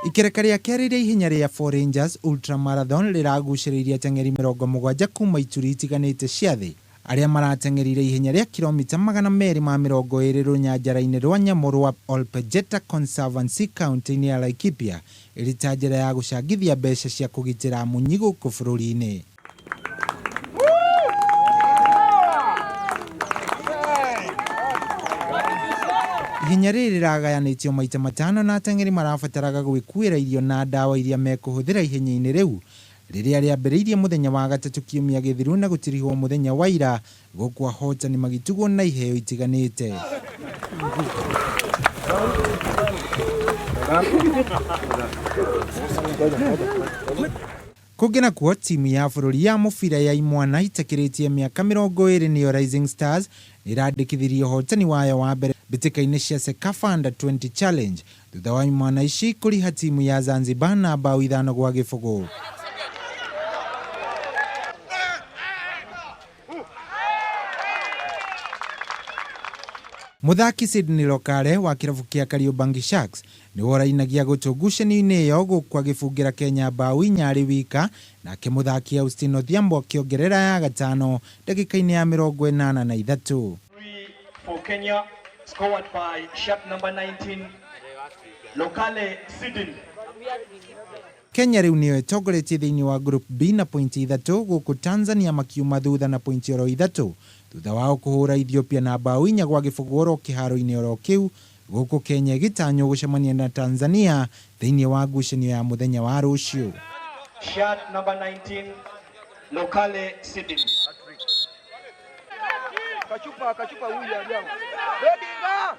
Ikereka rĩa kerĩ rĩa ihenya rĩa Four Rangers Ultra Marathon rĩragucĩrĩirie ateng'eri 70 kuma ituri itiganĩte cia thĩ arĩa marateng'erire ihenya rĩa kilomita 220 rũnyanjara-inĩ rwa nyamũ rwa Olpejeta Conservancy kaunti-inĩ ya Laikipia ĩrĩ ta njĩra ya gũcangithia mbeca cia kũgitĩra munyi gũkũ bũrũri-inĩ. Ihenya rĩrĩ rĩragayanĩtio maita matano na ateng'eri marabataraga gwĩkuĩra irio na ndawa iria mekũhũthĩra ihenya-inĩ rĩu rĩrĩa rĩambĩrĩirie mũthenya wa gatatũ kiumia gĩthiru na gũtirihwo mũthenya wa ira gũkũ ahotani magĩtugwo na iheo itiganĩte. Kũngĩ nakuo, timu ya bũrũri ya mũbira ya imwana itakĩrĩtie mĩaka 20 nĩyo Rising Stars nĩĩrandĩkithirie ũhotani wayo wa mbere mbĩtĩka-inĩ cia CECAFA Under 20 Challenge thutha wa imwana ici kũriha timu ya Zanzibar na mbaũ 5-0. Mũthaki Sydney Lokale wa kĩrabu kĩa Kariobangi Sharks nĩwe ũrainagia gũtũ ngucanio-inĩ ĩyo gũkũ agĩbungĩra Kenya mbaũ inya arĩ wika, nake mũthaki Austin Odhiambo akĩongerera ya gatano ndagĩka-inĩ ya 83. Three for Kenya, scored by shirt number 19, Lokale Sydney. Kenya rĩu nĩyo ĩtongoretie thĩinĩ wa Group B na pointi ithatũ gũkũ Tanzania makiuma thutha na pointi oro ithatũ thutha wao kũhũra Ethiopia na mbaũ 4-0 oro kĩharo-inĩ oro kĩu gũkũ Kenya ĩgĩtanywo gũcemania na Tanzania thĩinĩ wa ngucanio ya mũthenya wa rũciũ. Shirt number 19, Lokale Sydney. Kachupa, kachupa huyu ajabu. Redinga!